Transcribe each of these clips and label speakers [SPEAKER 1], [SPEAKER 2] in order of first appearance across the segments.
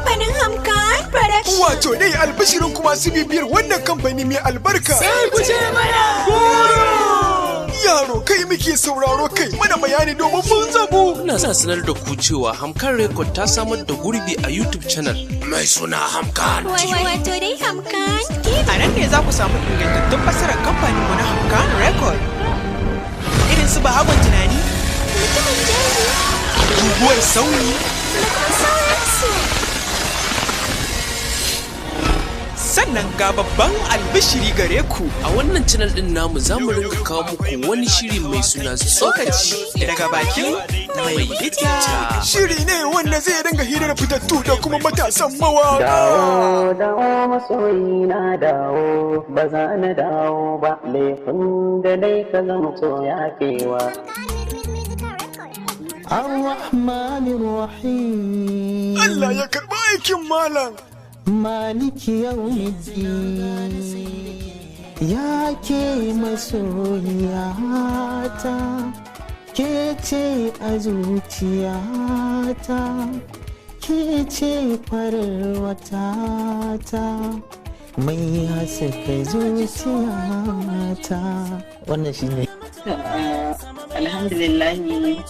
[SPEAKER 1] Kamfanin Hamkan Production.
[SPEAKER 2] Wato dai albishirin kuma su bibiyar wannan kamfani mai albarka.
[SPEAKER 3] Sai ku ce mana.
[SPEAKER 2] Yaro, kai muke sauraro, kai mana bayani domin mun zabu.
[SPEAKER 4] Ina sa sanar da ku cewa Hamkan Record ta samar da gurbi a YouTube channel mai suna Hamkan.
[SPEAKER 1] Wato dai Hamkan TV.
[SPEAKER 3] A nan ne za ku samu ingantattun fassarar kamfaninmu na Hamkan Record. Irin su Bahagon Tunani,
[SPEAKER 1] Mutumin Jeji,
[SPEAKER 3] Guguwar Sauyi,
[SPEAKER 1] da kuma sauransu.
[SPEAKER 3] Sannan ga babban albishiri gare ku.
[SPEAKER 4] A wannan channel din namu za mu rinka kawo muku wani shiri mai suna
[SPEAKER 3] Tsokaci daga bakin mai ita.
[SPEAKER 2] Shiri ne wanda zai dinga hirar fitattu da kuma matasan mawaka.
[SPEAKER 5] Dawo, dawo masoyina dawo, ba za na dawo ba, laifin da dai ka zamto yafewa.
[SPEAKER 6] الرحمن الرحيم.
[SPEAKER 2] Allah ya karɓi aikin malam.
[SPEAKER 6] مالك يوم الدين. Ya ke masoyiyata, ke ce a zuciyata, ke ce farar watata mai haska zuciyata. Wannan shine.
[SPEAKER 7] Alhamdulillahi,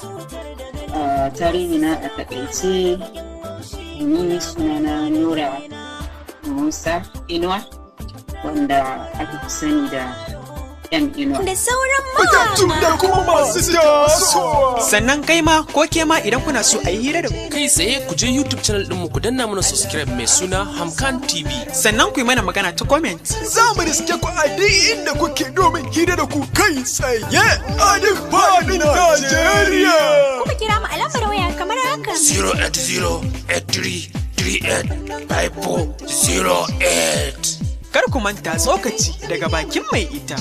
[SPEAKER 7] tarihi na a takaice, ni sunana Nura Musa Inuwa, wanda aka fi sani da M Inuwa.
[SPEAKER 1] Da sauran
[SPEAKER 2] Fitattu da
[SPEAKER 1] mawaka.
[SPEAKER 2] kuma masu tasowa.
[SPEAKER 3] Sannan kai ma ko ke ma, idan kuna so a yi hira da ku,
[SPEAKER 4] Kai tsaye ku je YouTube channel ɗinmu ku danna mana subscribe mai suna Hamkan TV.
[SPEAKER 3] Sannan ku yi mana magana ta comment.
[SPEAKER 2] Za mu riske ku a duk inda kuke domin hira da ku kai tsaye a duk faɗin Najeriya.
[SPEAKER 1] Kuka kira mu a lambar waya kamar haka.
[SPEAKER 4] 08083385408.
[SPEAKER 3] Kar ku manta, Tsokaci daga bakin mai ita.